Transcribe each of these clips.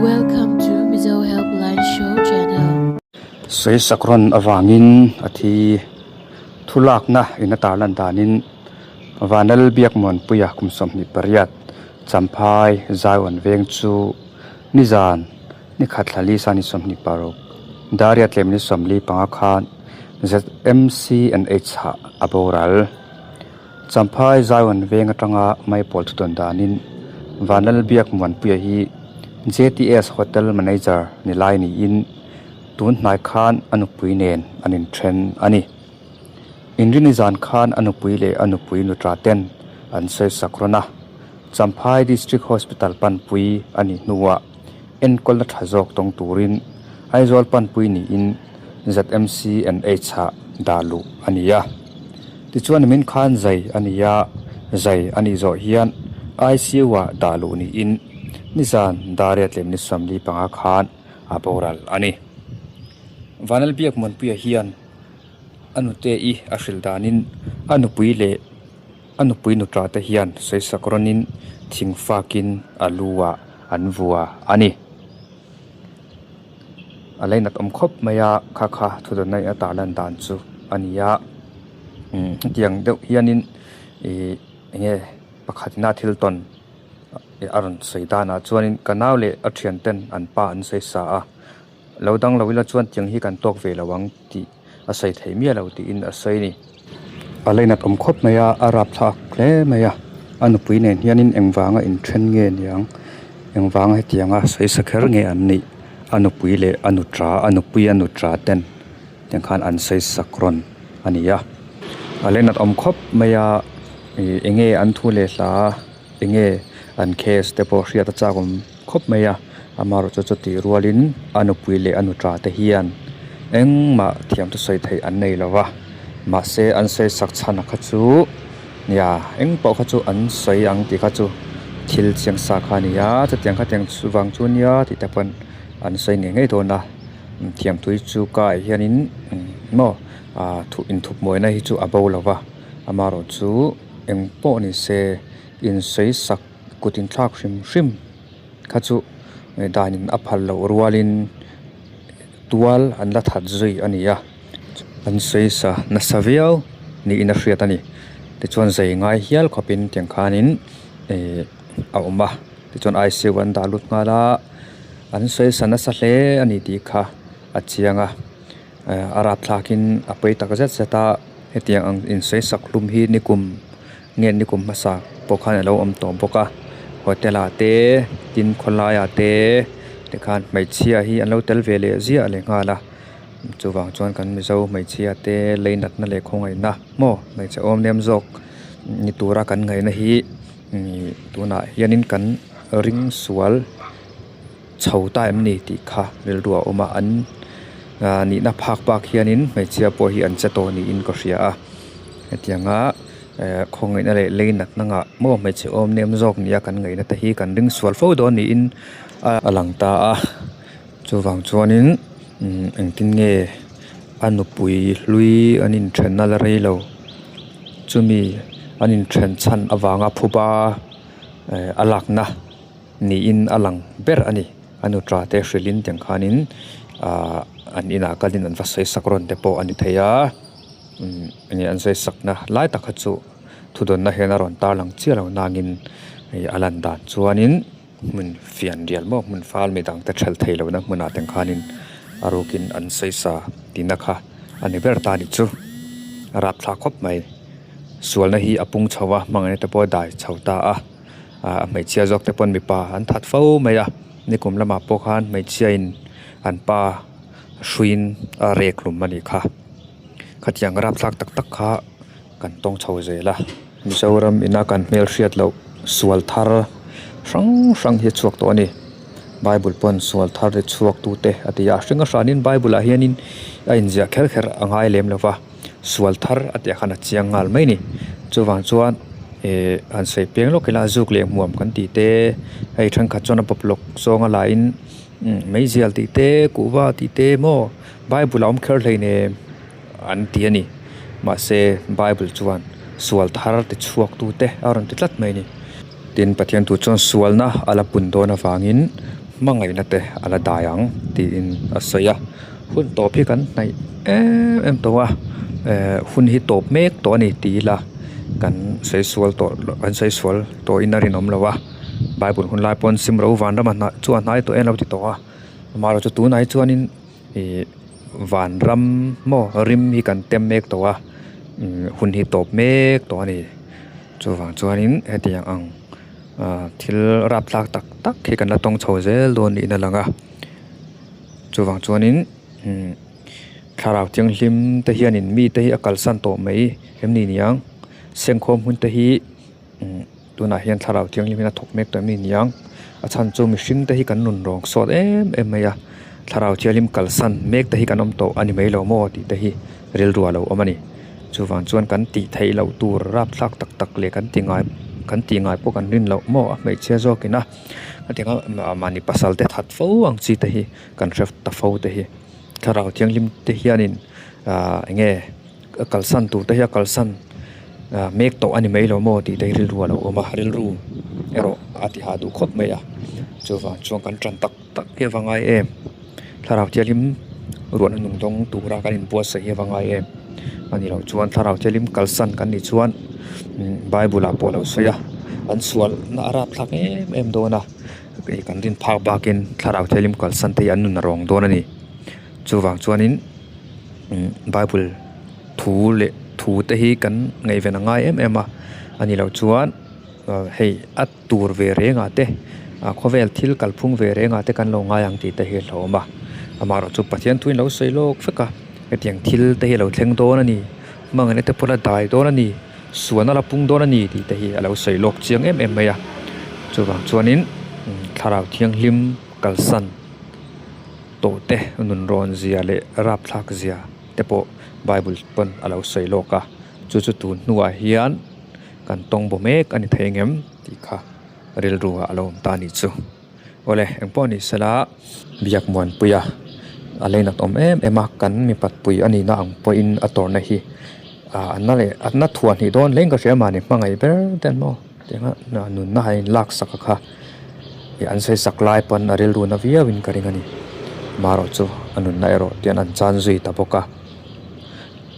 Welcome to Mizo Helpline Show channel. Sawisak rawn avangin a thi thulakna in a tarlan danin Vanal Biakmuanpuia kum 28 Champhai Zaiwan veng chu nizan ni khat thla li sani 26 Daria tlem ni 45 khan ZMCNH ah a boral. Champhai Zaiwan veng atanga Maipawl thudawn danin Vanlal Biakmuanpuia hi JTS Hotel Manager ni lai niin tun hnai khan a nupui nen an inthen a ni. Inrini zan khan a nupui leh a nupui nutra ten an sawisak rawn a, Champhai District Hospital panpui a nih hnuah enkawlna tha zawk tawng turin Aizawl panpui niin ZMCNH ah dah luh a ni a. Tichuan nimin khan zai a ni a, zai a nih zawh hian ICU ah dah luh niin nizan Dariat leh minute 45 khan a boral a ni. Vanlalbiak Muanpuia hian a nute i a hrilh danin a nupui leh a nupui nutra te hian sawisak rawnin thing fakin a lu ah an vua a ni. A lainat awm khawp mai a kha kha thudawn a tarlan dan chu a ni a umm hetiang deuh hianin ihh enge pakhat ina thil tawn a rawn sawi danah chuanin ka nau leh a thian ten an pa an sawi sa a lo dang lo ila chuan tiang hi kan tawk ve lo ang tih a sawi thei miah lo tiin a sawi a ni. A lainat awm khawp mai a a rapthlak hle mai a a nupui nen hianin engvanga inthen nge niang engvanga hetianga sawi sa kher nge an nih a nupui leh a nutra a nupui a nutra ten tiang khan an sawi sak rawn a ni a a lainat awm khawp mai a ih eng nge an thu leh hla eng nge an case te pawh hriat a chak awm khawp mai a amaherawhchu chutih rualin a nupui leh a nutra te hian engmah thiam chu sawi theih an nei lo va mahse an sawi sak chhan a kha chu nia eng pawh kha chu an sawi ang tih kha chu thil chiang sa kha a ni a chutiang khatiang vang chu nia tih te pawn an sawi ngei ngei dawn a thiam tui chu kai hianin maw ah thu inthup mawina hi chu a bo lo va amaherawhchu eng pawh ni se insawi sak kut inthlak hrim hrim kha chu danin a phal loh rualin tual an la that zui a ni a an sawi sa nasa viau niin a hriat a ni tichuan zai ngai hial khawpin tiang khanin ihh a awm a tichuan I C U an dah lut nghal a an sawi sa nasa hle a ni tih kha a chiang a a rapthlakin a pawi tak zet zet a hetiang ang insawi sak hlum hi nikum nge nikum hmasa pawh khan alo awm tawh bawk a hotel ah te tin khawlai ah te tikhan hmeichhia hi an lo tel ve leh ziah leh nghal a chuvang chuan kan mizo hmeichhia te lei natna leh khawngaihna maw hmeichhe awm nem zawk ni tura kan ngaihna hi ihh tunah hianin kan ring sual chho ta em ni tih kha rilru a awm a an ah nihna phak bak hianin hmeichhia pawh hi an che tawh niin ka hria a hetianga eh khawngaihna leh lei natna ngah maw hmeichhe awm nem zawk nia kan ngaihna te hi kan ring sual fo dawn niin a lang ta a chuvang chuanin umm engtin nge a nupui hlui an inthenna la rei lo chumi an inthen chhan avanga phuba eh a lakna. Niin a lang ber a ni a nutra te hrilhin tiang khanin ahh an inah kalin an va sawi sak rawn te pawh a ni thei a umm enge an sawi sakna lai tak kha chu thudawnna hian a rawn tar lang chiah lo nangin hei a lan dan chuanin hmun fian rial maw hmun fal midang te ṭhelh theih lohna hmunah tiang khanin a rukin an sawi sa tihna kha a ni ber ta a nih chu a rapthlak khawp mai sualna hi a pung chho a hmangaihna te pawh a dai chho ta a. ah hmeichhia zawk te pawn mipa an that fo mai a nikum lamah pawh khan hmeichhia in an pa hruiin a rek hlum a nih kha khatiang rapthlak tak tak kha kan tawng chho zel a Mizoram ina kan hmelhriat loh sual thar hrang hrang hi a chhuak tawh a ni bible pawn sual thar ri chhuak tu te a ti a a hring a hranin bible ah hianin a inziah kher kher a ngai lem lo va. Sual thar a tih ah khan a chiang nghal mai a ni chuvang chuan ihh han sawi piang lawk ila zuk leh hmuam kan tih te hei thenkhat chuan a bawp lawk zawnga laiin meizial tih te kuhva tih te maw bible a awm kher hleinem an ti a ni mahse bible chuan sual thar ti chhuak tu te a rawn ti tlat mai a ni tin Pathian thu chuan sualna a la pun dawn avangin. Hmangaihna te a la dai ang tiin a sawi a, hun tawp hi kan hnaih em em tawh a, eh hun hi tawp mek tawh a ni ti ila kan sawi sual tawh kan sawi sual tawhin a rinawm lo a, bible hun lai pawn simro vanram a hnah chu a hnai tawh em lo ti tawh a, amaherawhchu tunah hi chuanin ih vanram maw rim hi kan tem mek tawh a, hun hi tawp mek tawh a ni chuvang chuanin hetiang ang. Ahh thil rapthlak tak tak hi kan la tawng chho zel dawn niin a lang a chuvang chuanin umm thlarau thianghlim te hianin mite hi a kalsan tawh mai em ni niang sengkhawm hun te hi umm tunah hian thlarau thianghlim hian a thawk mek tawh em ni niang a chhan chu mihring te hi kan nun rawng sawt em em mai a thlarau thianghlim kalsan mek te hi kan awm tawh a ni mai lo maw tih te hi rilru a lo awm a ni. Chuvang chuan kan tih theih loh tur rapthlak tak tak leh kan ti ngai kan tih ngai pawh kan rin loh maw a hmeichhia zawkin a hetiang a mahni pasal te that fo ang chi te hi kan hre ta fo te hi thlarau thianghlim te hianin ah eng nge a kalsan tur te hi a kalsan ah mek tawh a ni mai lo maw tih te hi rilru a lo awm a rilru erawh a ti hah duh khawp mai a chuvang chuan kan tan tak tak hi a va ngai em thlarau thianghlim ruahna nung dawng tura kan inbuatsaih hi a va ngai em a nih loh chuan thlarau thianghlim kalsan kan nih chuan bible ah pawh a lo sawi a an sualna a rapthlak em em dawn a hei kan rin phak bakin thlarau thianghlim kalsan te hi an nun a rawng dawn a ni chuvang chuanin bible thu leh thu te hi kan ngaihven a ngai em em a a nih loh chuan hei a tur ve reng ah te ah khawvel thil kalphung ve reng ah te kan lo ngai ang tih te hi a hlauhawm a amaherawh chu Pathian thuin lo sawi lawk vek a hetiang thil te hi a lo thleng dawn a ni hmangaihna te pawh la dai dawn a ni suan a la pung dawn a ni tih te hi a lo sawi lawk chiang em em mai a chuvang chuanin thlarau thianghlim kalsan tawh te nunrawn zia leh rapthlak zia te pawh bible pawn a lo sawi lawk a chu chu tun hnuah hian. Kan tawng baw mek a ni thei ngem tih kha rilru ah a lo awm ta a nih chu. Awle engpawh ni sela biak muanpuia a leinat awm em em a kan mipat pui a nihna ang pawhin a tawrhna hi ah a na leh a na thuah hnih dawn hle in ka hria mahni hmangaih ber te an maw tianga nunna han in lak sak a kha ih an sawi sak lai pawn a rilru na viau in ka ring a ni. Marawh chu a nunna erawh tian an chan zui ta bawk a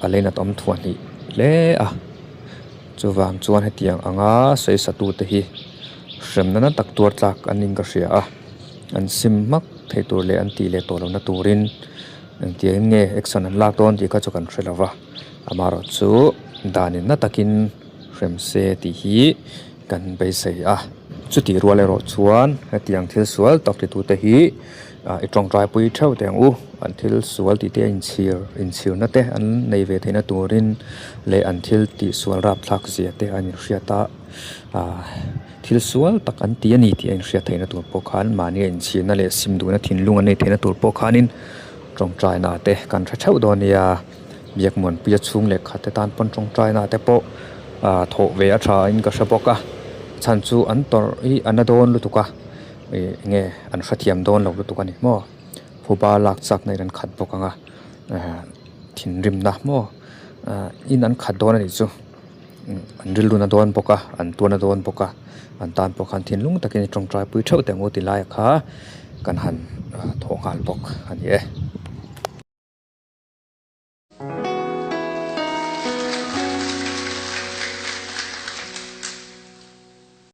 a leinat awm thuah hnih hle a. Chuvang chuan hetiang anga sawisatute hi hremna na tak tuar tlak an ning ka hria a, an sim hmak theih tur leh an tih leh tawh lohna turin engtiangin nge action an lak dawn tih kha chu kan hre lo va, amaherawhchu danin na takin hrem se tih hi kan beisei a. Chutih rual erawh chuan hetiang thil sual tak titute hi i tawngtai pui theuh teh ang u, an thil sual tih te a inchhir inchhirna te an nei ve theihna turin leh an thil tih sual rapthlak zia te an inhriat a, ah thil sual tak an ti a ni tih a inhriat theihna tur pawh khan mahni a inchhirna leh sim duhna thinlung an nei theihna tur pawh khanin tawngtaina te kan hre theuh dawn nia. Biakmuanpuia chhung leh khat te tan pawn tawngtaina te pawh ah thawh ve a tha in ka hre bawk a chhan chu an tawrh hi a na dawn lutuk a ih enge an hrethiam dawn lo lutuk a ni maw phuba lak chak na in an khat bawk ang a ah thinrimna maw ah in an khat dawn a nih chu an rilru na dawn bawk a an tuarna dawn bawk a an tan pawh khan thinlung takin i tawngtai pui theuh teh ang u ti lai kha kan han thawh nghal bawk a ni e.